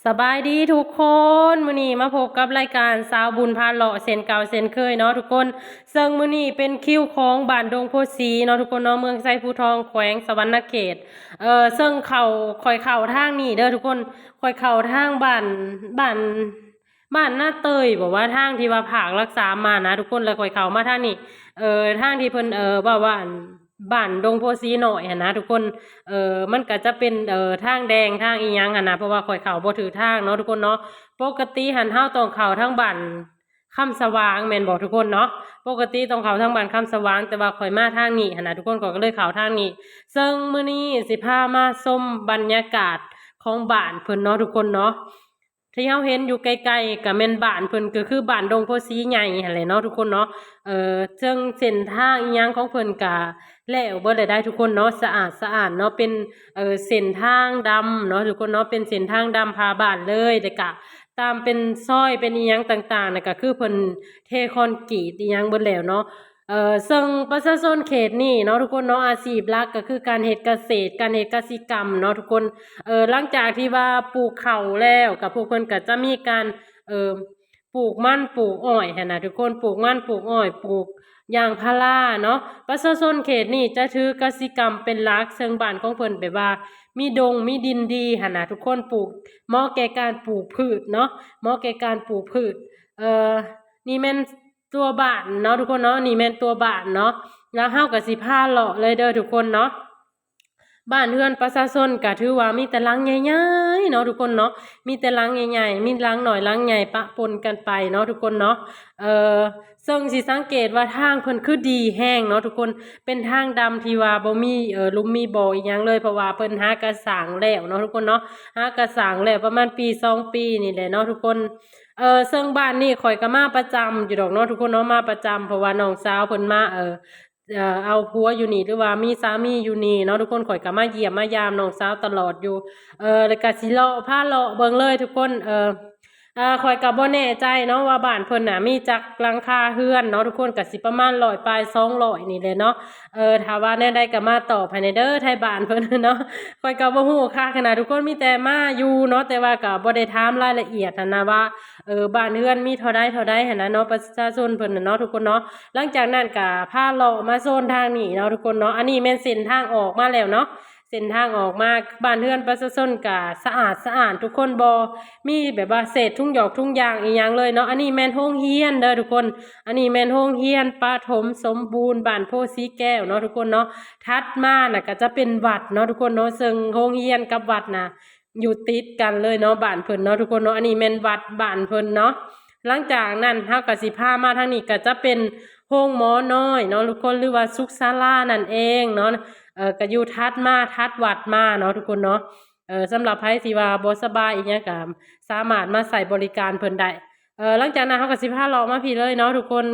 ສະບາຍດີທຸກຄົນ, ມື້ນີ້ມາພົບກັບລາຍການສາວບຸນພາເລາະເຊັ່ນເກົ່າເຊັ່ນເຄີຍເນາະທຸກຄົນ. ເຊິ່ງມື້ນີ້ເປັນຄິວຂອງບ້ານດົງໂພສີເນາະທຸກຄົນເນາະ, ເມືອງໄຊພູທອງ ແຂວງສະຫວັນນະເຂດ. ເອີ ເຊິ່ງເຂົ້າ ຂ້ອຍເຂົ້າທາງນີ້ເດີທຸກຄົນ, ຂ້ອຍເຂົ້າທາງບ້ານ ບ້ານ ບ້ານນາເຕີຍ ບອກວ່າທາງທີ່ວ່າພາກຫຼັກສາມມານະທຸກຄົນ, ແລ້ວຂ້ອຍເຂົ້າມາທາງນີ້ ເອີ ທາງທີ່ເພິ່ນ ເອີ ເວົ້າວ່າ ອັນ ບ້ານດົງໂພສີນ້ອຍຫັ້ນນະທຸກຄົນ. ເອີ ມັນກະຈະເປັນ ເອີ ທາງແດງທາງອີ່ຫຍັງຫັ້ນນະ, ເພາະວ່າຂ້ອຍເຂົ້າບໍ່ຖືກທາງເນາະທຸກຄົນເນາະ. ປົກກະຕິຫັ້ນເຮົາຕ້ອງເຂົ້າທາງບ້ານຄຳສະຫວ່າງແມ່ນບໍ່ທຸກຄົນເນາະ? ປົກກະຕິຕ້ອງເຂົ້າທາງບ້ານຄຳສະຫວ່າງ, ແຕ່ວ່າຂ້ອຍມາທາງນີ້ຫັ້ນນະທຸກຄົນ, ຂ້ອຍກໍເລີຍເຂົ້າທາງນີ້. ເຊິ່ງມື້ນີ້ຊິພາມາຊົມບັນຍາກາດຂອງບ້ານເພິ່ນເນາະທຸກຄົນເນາະ. ທີ່ເຮົາເຫັນຢູ່ໃກ້ໆ ກໍແມ່ນບ້ານເພິ່ນ ກໍຄືບ້ານດົງໂພສີໃຫຍ່ຫັ້ນແຫຼະເນາະທຸກຄົນເນາະ. ເຊິ່ງເສັ້ນທາງອີ່ຫຍັງຂອງເພິ່ນກໍແລ້ວເບິດແລ້ວໄດ໋ທຸກຄົນເນາະ, ສະອາດສະອ້ານເນາະ, ເປັນ ເສັ້ນທາງດຳເນາະທຸກຄົນເນາະ, ເປັນເສັ້ນທາງດຳພາບ້ານເລີຍ, ແລ້ວກໍຕາມເປັນຊອຍເປັນອີ່ຫຍັງຕ່າງໆ ນະ ກໍຄືເພິ່ນເທຄອນກຣີດອີ່ຫຍັງເບິດແລ້ວເນາະ. ເຊິ່ງປະຊາຊົນເຂດນີ້ເນາະທຸກຄົນເນາະ, ອາຊີບຫຼັກກໍຄືການເຮັດກະເສດ ການເຮັດກະສິກຳເນາະທຸກຄົນ. ເອີ ຫຼັງຈາກທີ່ວ່າປູກເຂົ້າແລ້ວ ກໍພວກເພິ່ນກໍຈະມີການ ເອີ ປູກມັນປູກອ້ອຍຫັ້ນນະທຸກຄົນ, ປູກມັນປູກອ້ອຍ ປູກຢາງພາລາເນາະ. ປະຊາຊົນເຂດນີ້ຈະຖືກະສິກຳເປັນຫຼັກ, ເຊິ່ງບ້ານຂອງເພິ່ນແບບວ່າມີດົງມີດິນດີຫັ້ນນະທຸກຄົນ, ປູກ ເໝາະແກ່ການປູກພືດເນາະ, ເໝາະແກ່ການປູກພືດ. ເອີ ນີ້ແມ່ນຕົວບ້ານເນາະທຸກຄົນເນາະ, ນີ້ແມ່ນຕົວບ້ານເນາະ. ແລ້ວເຮົາກໍຊິພາເລາະເລີຍເດີທຸກຄົນເນາະ. ບ້ານເຮືອນປະຊາຊົນກໍຖືວ່າມີແຕ່ຫຼັງໃຫຍ່ໆເນາະທຸກຄົນເນາະ, ມີແຕ່ຫຼັງໃຫຍ່ໆ ມີຫຼັງນ້ອຍຫຼັງໃຫຍ່ປະປົນກັນໄປເນາະທຸກຄົນເນາະ. ເອີ ເຊິ່ງຊິສັງເກດວ່າທາງເພິ່ນຄືດີແຮງເນາະທຸກຄົນ, ເປັນທາງດຳທີ່ວ່າບໍ່ມີ ເອີ ຫຼຸມມີບໍ່ອີ່ຫຍັງເລີຍ, ເພາະວ່າເພິ່ນຫາກະສ້າງແລ້ວເນາະທຸກຄົນເນາະ, ຫາກະສ້າງແລ້ວປະມານປີສອງປີນີ້ແຫຼະເນາະທຸກຄົນ. ເຊິ່ງບ້ານນີ້ຂ້ອຍກໍມາປະຈຳຢູ່ດອກເນາະທຸກຄົນເນາະ, ມາປະຈຳ ເພາະວ່ານ້ອງສາວເພິ່ນມາ ເອີ ເອົາຜົວຢູ່ນີ້ ຫຼືວ່າມີສາມີຢູ່ນີ້ເນາະທຸກຄົນ, ຂ້ອຍກໍມາຢ້ຽມມາຢາມນ້ອງສາວຕະຫຼອດຢູ່. ເອີ ແລ້ວກໍຊິເລາະ ພາເລາະເບິ່ງເລີຍທຸກຄົນ. ເອີ ເອີ ຂ້ອຍກໍບໍ່ແນ່ໃຈເນາະວ່າບ້ານເພິ່ນນະມີຈັກຫຼັງຄາເຮືອນເນາະທຸກຄົນ, ກໍຊິປະມານຮ້ອຍປາຍ ສອງຮ້ອຍນີ້ແຫຼະເນາະ. ເອີ ຖ້າວ່າແນວໃດກໍມາຕອບໃຫ້ແດ່ເດີ ໄທບ້ານເພິ່ນເນາະ, ຂ້ອຍກໍບໍ່ຮູ້ຄັກຫັ້ນນະທຸກຄົນ, ມີແຕ່ມາຢູ່ເນາະ ແຕ່ວ່າກໍບໍ່ໄດ້ຖາມລາຍລະອຽດຫັ້ນນະວ່າ ເອີ ບ້ານເຮືອນມີເທົ່າໃດເທົ່າໃດຫັ້ນນະເນາະ ປະຊາຊົນເພິ່ນນະເນາະທຸກຄົນເນາະ. ຫຼັງຈາກນັ້ນກໍພາເລາະມາໂຊນທາງນີ້ເນາະທຸກຄົນເນາະ, ອັນນີ້ແມ່ນເສັ້ນທາງອອກມາແລ້ວເນາະ, ເສັ້ນທາງອອກມາ. ບ້ານເຮືອນປະຊາຊົນກໍສະອາດສະອ້ານທຸກຄົນ, ບໍ່ມີແບບວ່າເສດຖົງຫຍອກຖົງຢາງອີ່ຫຍັງເລີຍເນາະ. ອັນນີ້ແມ່ນໂຮງຮຽນເດີທຸກຄົນ, ອັນນີ້ແມ່ນໂຮງຮຽນປະຖົມສົມບູນບ້ານໂພສີແກ້ວເນາະທຸກຄົນເນາະ. ຖັດມານະກໍຈະເປັນວັດເນາະທຸກຄົນເນາະ, ເຊິ່ງໂຮງຮຽນກັບວັດນະ ຢູ່ຕິດກັນເລີຍເນາະ ບ້ານເພິ່ນເນາະທຸກຄົນເນາະ. ອັນນີ້ແມ່ນວັດບ້ານເພິ່ນເນາະ. ຫຼັງຈາກນັ້ນເຮົາກໍຊິພາມາທາງນີ້ ກໍຈະເປັນໂຮງໝໍນ້ອຍເນາະທຸກຄົນ ຫຼືວ່າສຸກສາລານັ້ນເອງເນາະ. ເອີ ກໍຢູ່ຖັດມາ ຖັດວັດມາເນາະທຸກຄົນເນາະ. ເອີ ສຳລັບໃຜທີ່ວ່າບໍ່ສະບາຍອີ່ຫຍັງ ກໍສາມາດມາໃຊ້ບໍລິການເພິ່ນໄດ້. ເອີ ຫຼັງຈາກນັ້ນເຮົາກໍຊິພາເລາະມາພີ້ເລີຍເນາະທຸກຄົນ.